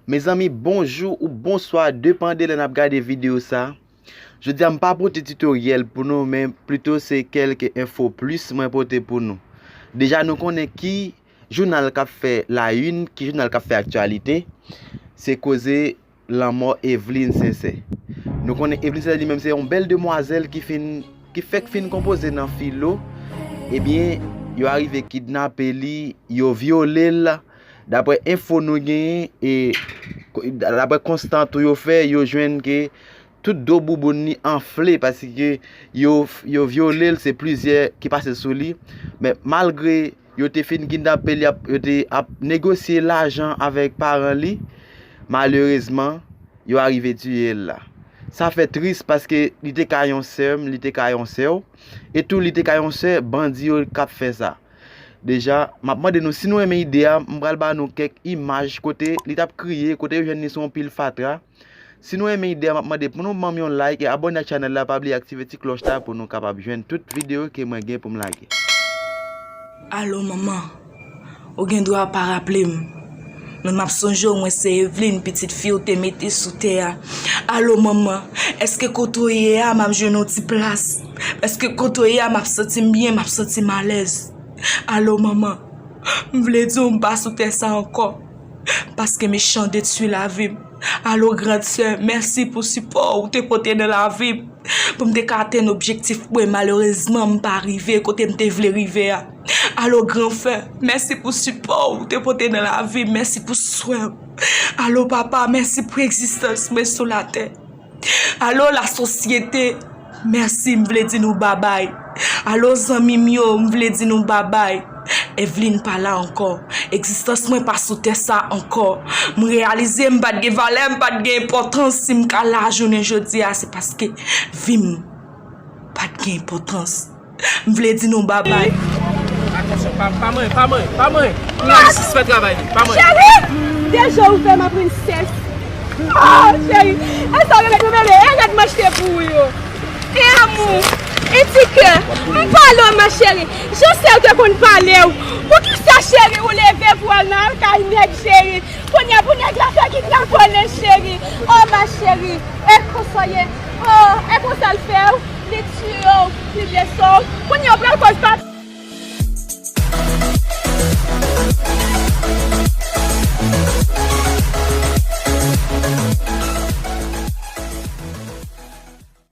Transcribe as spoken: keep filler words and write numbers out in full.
Mezanmi, bonjou ou bonswa, depann de lè n ap gade videyo sa. Jodi a, m pa pote titoryèl pou nou, men plito se kèlke enfo plis mwen pote pou nou. Deja, nou konnen ki jounal k ap fè la une, ki jounal k ap fè aktyalite, se koze lanmò Eveline Sincère. Nou konnen Eveline Sincère li menm se yon bèl demwazèl ki fin, ki fèk fin konpoze nan filo. Ebyen, yo arive kidnape li, yo vyole l. Daprè enfo nou genyen, e ko- daprè konsta tou yo fè, yo jwenn ke tout do bouboun li anfle paske yo, yo vyole l, se plizyè ki pase sou li. Men malgre yo te fin kidnape l, y ap, yo te ap negosye lajan avèk paran li, malerezman, yo arive tiye l la. Sa fè tris paske li te ka yon sè m, li te ka yon sè w, e tou li te ka yon sè bandi yo k ap fè sa. Deja, m ap mande nou, si nou renmen ide a, m pral ba nou kèk imaj kote li t ap kriye, kote yo jwenn li sou yon pil fatra. Si nou renmen ide a, m ap mande pou nou ban m yon like e abòne ak chanèl la, pa bliye aktive ti klòch la pou nou kapab jwenn tout videyo ke mwen gen pou m lage. Alo, manman. Ou gen dwa pa raple m. Men m ap sonje w, mwen se Eveline, pitit fi w te mete sou tè a. Alo, manman. Èske kote w ye a, m ap jwenn yon ti plas? Èske kote w ye a, m ap santi m byen, m ap santi m alèz? Alo, manman. M vle di w m pa sou tè sa ankò. Paske mechan detwi lavi m. Alo, grand sè, mèsi pou sipò w te pote nan lavi m. Pou m te ka atenn objektif mwen, malerezman, m pa rive kote m te vle rive a. Alo, gran frè, mèsi pou sipò w te pote nan lavi m. Mèsi pou swen w. Alo, papa, mèsi pou egzistans mwen sou latè. Alo, lasosyete, mèsi, m vle di nou babay. Alo, zanmi m yo, m vle di nou babay. Eveline pa la ankò. Egzistans mwen pa sou tè sa ankò. M reyalize m pa t gen valè, m pa t gen enpòtans. Si m ka la jounen jodi a, se paske vi m pa t gen enpòtans. M vle di nou babay. Atansyon, pa, pa manyen, pa manyen, pa manyen. Kounya misye fè travay li, pa manyen. Cheri! De je ouvè, ma princesse. Oh, cheri, e sa w remèt mwen, bebe, e rad m achte pou ou yo. E amou, e ti kè, m pale w, ma chérie. Jan sè w te konn pale w. Poukisa, cheri, ou leve pou w al nan kay nèg, cheri? Kounye a pou nèg la fè kidnape w, cheri. Oh, ma chérie, e konsa w ye. Oh, e konsa l fè w, li tiye w, li blese w. Kounye a w pral koz pa